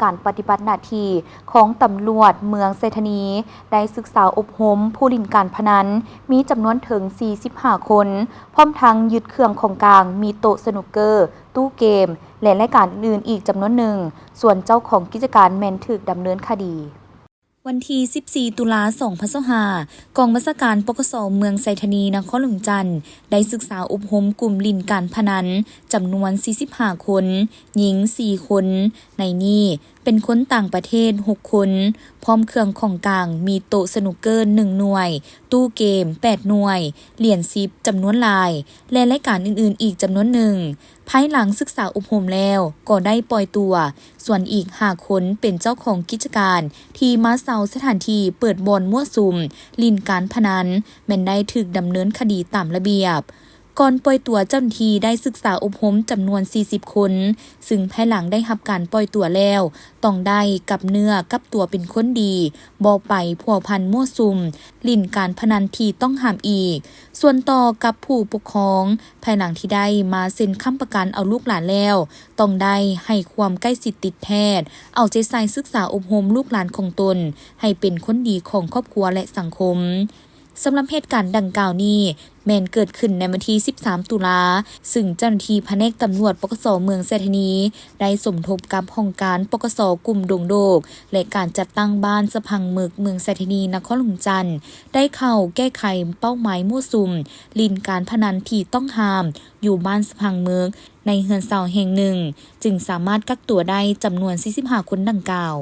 ການປະຕິບັດໜ້າທີ່ຂອງຕຳຫຼວດເມືອງໄຊທານີ ໄດ້ສຶກສາອົບຮົມຜູ້ຫຼິ້ນການພະນັນ ມີຈຳນວນເຖິງສີ່ສິບຫ້າຄົນ, ພ້ອມທັງຍຶດເຄື່ອງຂອງກາງ ມີໂຕະສະໜຸກເກີ, ຕູ້ເກມ ແລະ ລາຍການອື່ນໆອີກຈຳນວນໜຶ່ງ, ສ່ວນເຈົ້າຂອງກິດຈະການແມ່ນຖືກດຳເນີນຄະດີ. ວັນທີສິບສີ່ ຕຸລາ ສອງພັນຊາວຫ້າ ກອງບັນຊາການ ປກສ ເມືອງໄຊທານີ ນະຄອນຫຼວງຈັນ ໄດ້ສຶກສາອົບຮົມກຸ່ມຫຼິ້ນການພະນັນ ຈຳນວນສີ່ສິບຫ້າຄົນ, ຍິງສີ່ຄົນ, ໃນນີ້ເປັນຄົນຕ່າງປະເທດຫົກຄົນ, ພ້ອມເຄື່ອງຂອງກາງ ມີໂຕະສະໜຸກເກີໜຶ່ງໜ່ວຍ, ຕູ້ເກມແປດໜ່ວຍ, ຫຼຽນສິບຈຳນວນຫຼາຍ ແລະ ລາຍການອື່ນໆອີກຈຳນວນໜຶ່ງ. ພາຍຫຼັງສຶກສາອົບຮົມແລ້ວ ກໍໄດ້ປ່ອຍຕົວ, ສ່ວນອີກຫ້າຄົນເປັນເຈົ້າຂອງກິດຈະການທີ່ມາເຊົ່າສະຖານທີ່ເປີດບ່ອນມົ້ວສຸມຫຼິ້ນການພະນັນ ແມ່ນໄດ້ຖືກດຳເນີນຄະດີຕາມລະບຽບ. ກ່ອນປ່ອຍຕົວ ເຈົ້າໜ້າທີ່ໄດ້ສຶກສາອົບຮົມຈຳນວນສີ່ສິບຄົນ, ຊຶ່ງພາຍຫຼັງໄດ້ຮັບການປ່ອຍຕົວແລ້ວ ຕ້ອງໄດ້ກັບເນື້ອກັບຕົວເປັນຄົນດີ, ບໍ່ໄປພົວພັນມົ້ວສຸມຫຼິ້ນການພະນັນທີ່ຕ້ອງຫ້າມອີກ. ສ່ວນຕໍ່ກັບຜູ້ປົກຄອງ, ພາຍຫຼັງທີ່ໄດ້ມາເຊັນຄ້ຳປະກັນເອົາລູກຫຼານແລ້ວ, ຕ້ອງໄດ້ໃຫ້ຄວາມໃກ້ຊິດຕິດແທດ, ເອົາໃຈໃສ່ສຶກສາອົບຮົມລູກຫຼານຂອງຕົນ ໃຫ້ເປັນຄົນດີຂອງຄອບຄົວ ແລະ ສັງຄົມ. ສຳລັບເຫດການດັ່ງກ່າວນີ້ ແມ່ນເກີດຂຶ້ນໃນວັນທີສິບສາມ ຕຸລາ, ຊຶ່ງເຈົ້າໜ້າທີ່ພະແນກຕຳຫຼວດ ປກສ ເມືອງໄຊທານີ ໄດ້ສົມທົບກັບຫ້ອງການ ປກສ ກຸ່ມດົງໂດກ ແລະ ການຈັດຕັ້ງບ້ານສະພັງເມິກ ເມືອງໄຊທານີ ນະຄອນຫຼວງຈັນ ໄດ້ເຂົ້າແກ້ໄຂເປົ້າໝາຍມົ້ວສຸມຫຼິ້ນການພະນັນທີ່ຕ້ອງຫ້າມ ຢູ່ບ້ານສະພັງເມິກ ໃນເຮືອນເຊົ່າແຫ່ງໜຶ່ງ, ຈຶ່ງສາມາດກັກຕົວໄດ້ຈຳນວນສີ່ສິບຫ້າຄົນດັ່ງກ່າວ.